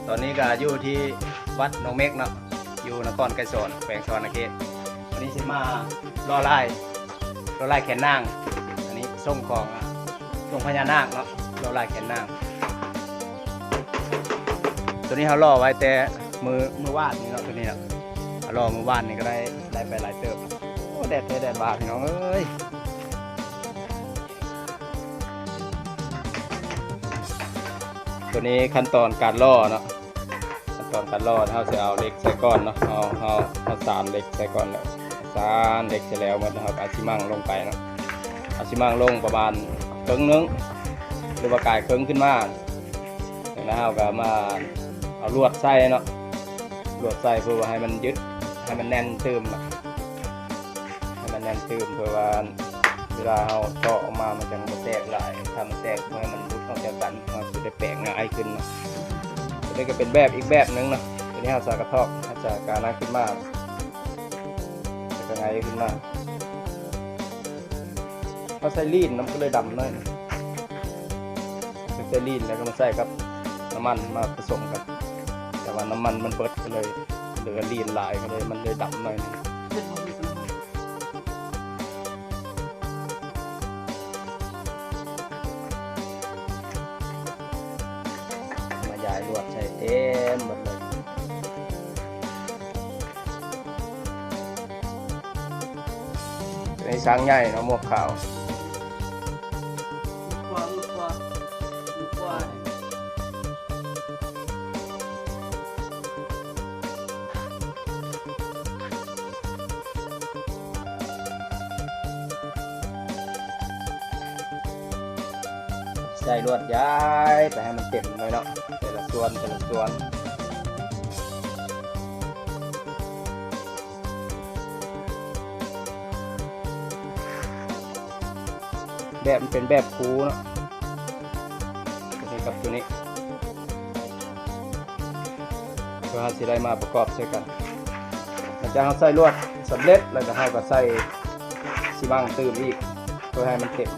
ຕອນນີ້ກໍຢູ່ທີ່ວັດໜອງເມັກເນາະ ຢູ່ນະຄອນໄກສອນ ແຂວງສະຫວັນນະເຂດ. ວັນນີ້ຊິມາຫຼໍ່ລາຍ ຫຼໍ່ລາຍແຂນນາງ. ອັນນີ້ຊົງຂອງ ຊົງພະຍານາກເນາະ ຫຼໍ່ລາຍແຂນນາງ. ຕົວນີ້ເຮົາຫຼໍ່ໄວ້ແຕ່ມື້ ມື້ວານນີ້ເນາະ ຕົວນີ້ເນາະ ເຮົາຫຼໍ່ມື້ວານນີ້ກໍໄດ້ ໄດ້ໄປຫຼາຍເຕີບ. ໂອ້ ແດດແທ້ແດດວ່າ ພີ່ນ້ອງເອີຍ. ຕົວນີ້ຂັ້ນຕອນການຫຼໍ່ເນາະ ຂັ້ນຕອນການຫຼໍ່ ເຮົາຊິເອົາເຫຼັກໃສ່ກ່ອນເນາະ ເຮົາ ເຮົາ ເຮົາສານເຫຼັກໃສ່ກ່ອນ ແລ້ວສານເຫຼັກໃສ່ແລ້ວໝົດ ເຮົາກໍເອົາຊີມັງລົງໄປເນາະ ເອົາຊີມັງລົງປະມານເຄິ່ງໜຶ່ງ ຫຼືວ່າກາຍເຄິ່ງຂຶ້ນມາ ແລ້ວເຮົາກໍມາເອົາລວດໃສ່ເນາະ ລວດໃສ່ເພື່ອວ່າໃຫ້ມັນຍຶດ ໃຫ້ມັນແໜ້ນຕື່ມເນາະ. ໃຫ້ມັນແໜ້ນຕື່ມ ເພື່ອວ່າເວລາເຮົາເຈາະອອກມາ ມັນຈັ່ງບໍ່ແຕກຫຼາຍ. ຖ້າມັນແຕກ ເພື່ອໃຫ້ມັນຫຼຸດອອກຈາກກັນ ເຮົາຊິໄດ້ແປະງ່າຍຂຶ້ນເນາະ. ຕົວນີ້ກໍເປັນແບບອີກແບບໜຶ່ງເນາະ. ຕົວນີ້ເຮົາສາກະຖອກ ເຮົາສາກະນັ້ນຂຶ້ນມາ ແລ້ວກໍໄຫງ່ຂຶ້ນມາ. ເຮົາໃສ່ລີນນຳ ກໍເລີຍດຳໜ້ອຍໜຶ່ງ. ໃສ່ລີນ ແລ້ວກໍມາໃສ່ກັບນ້ຳມັນມາປະສົມກັນ ແຕ່ວ່ານ້ຳມັນມັນເບິດ ກໍເລີຍເຫຼືອລີນຫຼາຍ ກໍເລີຍມັນເລີຍດຳໜ້ອຍໜຶ່ງ. ມາຢາຍລວດໃສ່ເຕັມໝົດເລີຍ. ໃນຊ້າງໃຫຍ່ເນາະ ໝວກຂາວ. ໃສ່ລວດ ຢາຍໄປໃຫ້ມັນເຕັມເລີຍເນາະ ແຕ່ລະສ່ວນ ແຕ່ລະສ່ວນ. ແບບມັນເປັນແບບຄູເນາະ ຕົວນີ້ກັບຕົວນີ້ ເພື່ອເຮົາຊິໄດ້ມາປະກອບໃສ່ກັນ. ຫຼັງຈາກເຮົາໃສ່ລວດສຳເລັດແລ້ວ ກໍເຮົາກໍໃສ່ຊີມັງຕື່ມອີກ ເພື່ອໃຫ້ມັນເຕັມ.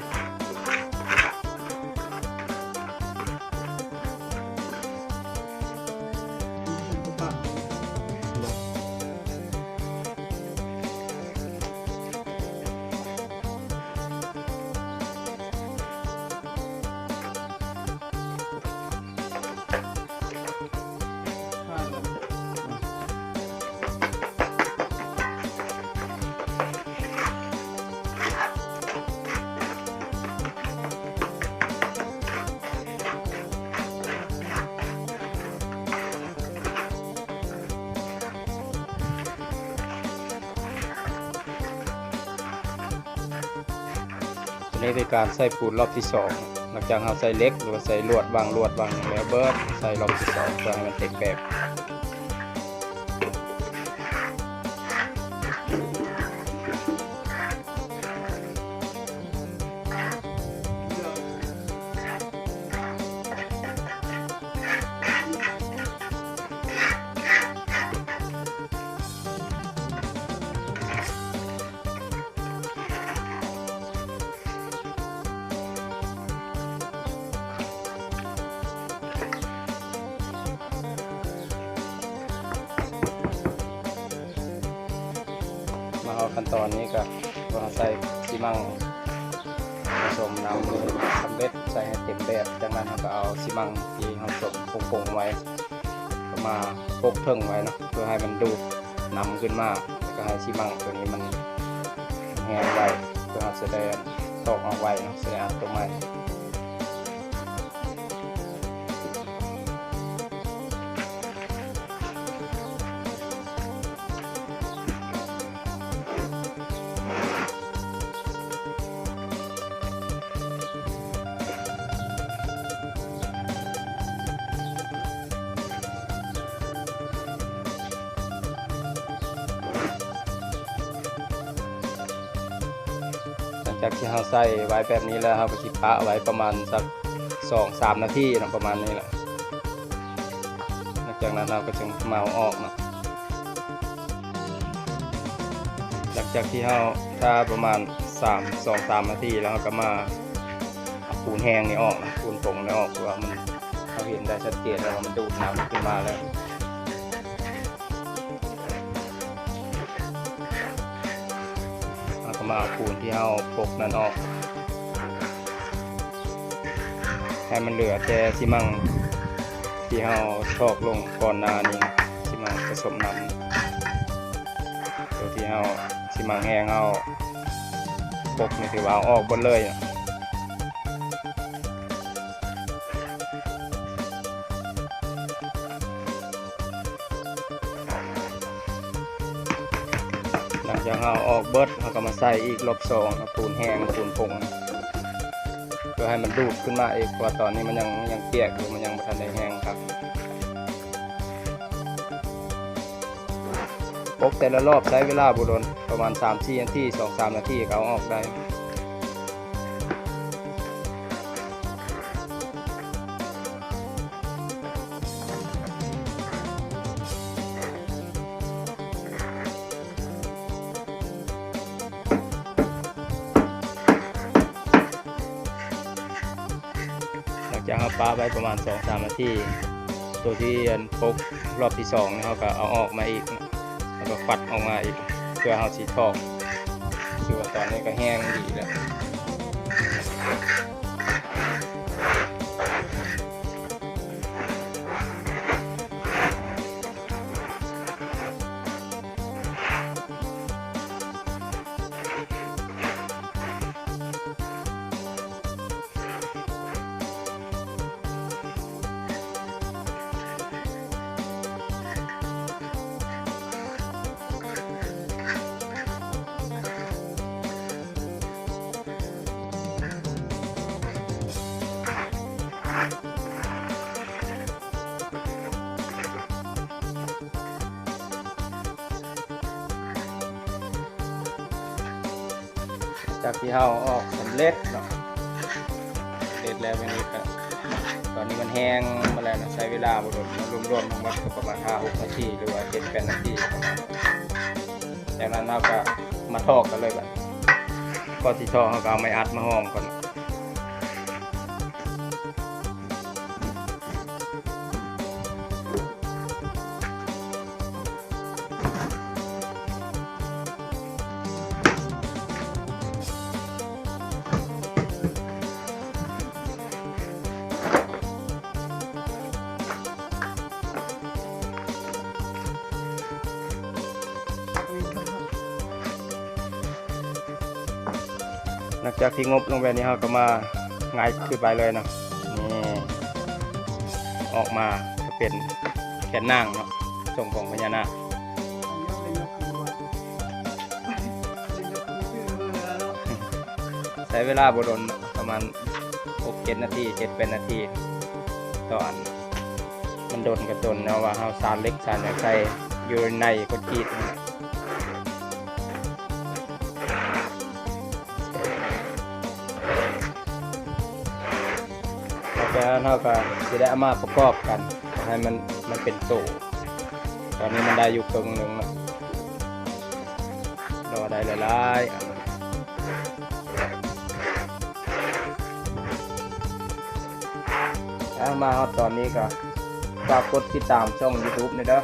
ຕົວນີ້ເປັນການໃສ່ປູນລອບທີສອງ ຫຼັງຈາກເຮົາໃສ່ເຫຼັກ ຫຼືວ່າໃສ່ລວດ ວາງລວດ ວາງຫຍັງແລ້ວເບີດ ໃສ່ລອບທີສອງ ເພື່ອໃຫ້ມັນເຕັມແບບ. ມາຮອດຂັ້ນຕອນນີ້ກໍ ເຮົາໃສ່ຊີມັງ ປະສົມນ້ຳສຳເລັດໃສ່ໃຫ້ເຕັມແບບ. ຈາກນັ້ນເຮົາກໍເອົາຊີມັງທີ່ເຮົາສົມປົງໆໄວ້ ກໍມາປົກເທິງໄວ້ເນາະ ເພື່ອໃຫ້ມັນດູດນ້ຳຂຶ້ນມາ ແລ້ວກໍໃຫ້ຊີມັງຕົວນີ້ມັນແຫ້ງໄວ ເພື່ອເຮົາຊິໄດ້ຖອກອອກໄວເນາະ ຊິໄດ້ອັດຕົວໃໝ່. ຫຼັງຈາກທີ່ເຮົາໃສ່ໄວ້ແບບນີ້ແລ້ວ ເຮົາກໍຊິປະໄວ້ປະມານສັກສອງສາມນາທີເນາະ ປະມານນີ້ແຫຼະ. ຫຼັງຈາກນັ້ນເຮົາກໍຈຶ່ງມາເອົາອອກເນາະ. ຫຼັງຈາກທີ່ເຮົາຖ້າປະມານສາມ ສອງສາມນາທີແລ້ວ ເຮົາກໍມາເອົາປູນແຫ້ງນີ້ອອກນະ ປູນປົງນີ້ອອກ ເພາະວ່າມັນ ເຮົາເຮັ ເຫັນໄດ້ຊັດເຈນແລ້ວວ່າມັນດູດນ້ຳຂຶ້ນມາແລ້ວ. ເຮົາກໍມາເອົາປູນທີ່ເຮົາປົກນັ້ນອອກ ໃຫ້ມັນເຫຼືອແຕ່ຊີມັງທີ່ເຮົາຖອກລົງກ່ອນໜ້ານີ້ ຊີມັງປະສົມນ້ຳ ໂຕທີ່ເຮົາ ຊີມັງແຫ້ງເຮົາປົກນີ້ ຖືວ່າເອົາອອກເບິດເລີຍ. ຫຼັງຈາກເຮົາເອົາອອກເບິດ ເຮົາກໍມາໃສ່ອີກລອບສອງ ປູນແຫ້ງ ປູນຜົງ ເພື່ອໃຫ້ມັນດູດຂຶ້ນມາອີກ ເພາະວ່າຕອນນີ້ມັນຍັງ ຍັງປຽກຢູ່ ມັນຍັງບໍ່ທັນໄດ້ແຫ້ງຄັກ. ປົກແຕ່ລະລອບໃຊ້ເວລາບໍ່ດົນ ປະມານສາມສີ່ນາທີ ສອງສາມນາທີກໍເອົາອອກໄດ້. ຫຼັງຈາກເຮົາປະໄວ້ປະມານສອງສາມນາທີ ໂຕທີ່ອັນປົກລອບທີສອງນີ້ ເຮົາກໍເອົາອອກມາອີກ ແລ້ວກໍຟັດອອກມາອີກ ເພື່ອເຮົາຊິຖອກ. ຄືວ່າຕອນນີ້ກໍແຫ້ງດີແລ້ວ. ຈາກທີ່ເຮົາເອົາອອກສຳເລັດເນາະ ສຳເລັດແລ້ວ ແບບນີ້ກໍ ຕອນນີ້ມັນແຫ້ງໝົດແລ້ວເນາະ ໃຊ້ເວລາບໍ່ດົນ ລວມໆທັງໝົດກໍປະມານຫ້າຫົກນາທີ ຫຼືວ່າເຈັດແປດນາທີປະມານ. ຈາກນັ້ນເຮົາກໍມາຖອກກັນເລີຍບັດ ກ່ອນຊິຖອກເຮົາກໍເອົາໄມ້ອັດມາຮອງກ່ອນ. ຫຼັງຈາກທີ່ງົບລົງແບບນີ້ ເຮົາກໍມາຫງາຍຄືນໄປເລີຍເນາະ. ນີ້ ອອກມາກໍເປັນແກ່ນນາງເນາະ ຊົງຂອງພະຍານາກ. ໃຊ້ເວລາບໍ່ດົນເນາະ ປະມານຫົກເຈັດນາທີ ເຈັດແປດນາທີ. ຕອນມັນດົນກໍດົນເນາະ ວ່າເຮົາສານເຫຼັກສານຫຍັງໃສ່ຢູ່ໃນຄອນກຣີດນີ້ນະ. ແລ້ວຈາກນັ້ນເຮົາກໍຊິໄດ້ເອົາມາປະກອບກັນ ໃຫ້ມັນ ມັນເປັນໂຕ. ຕອນນີ້ມັນໄດ້ຢູ່ເຄິ່ງໜຶ່ງແລ້ວ ລໍໄດ້ຫຼາຍໆ ອ່ະ ມາຮອດຕອນນີ້ກໍຝາກກົດຕິດຕາມຊ່ອງຢູທູບແດ່ເດີ.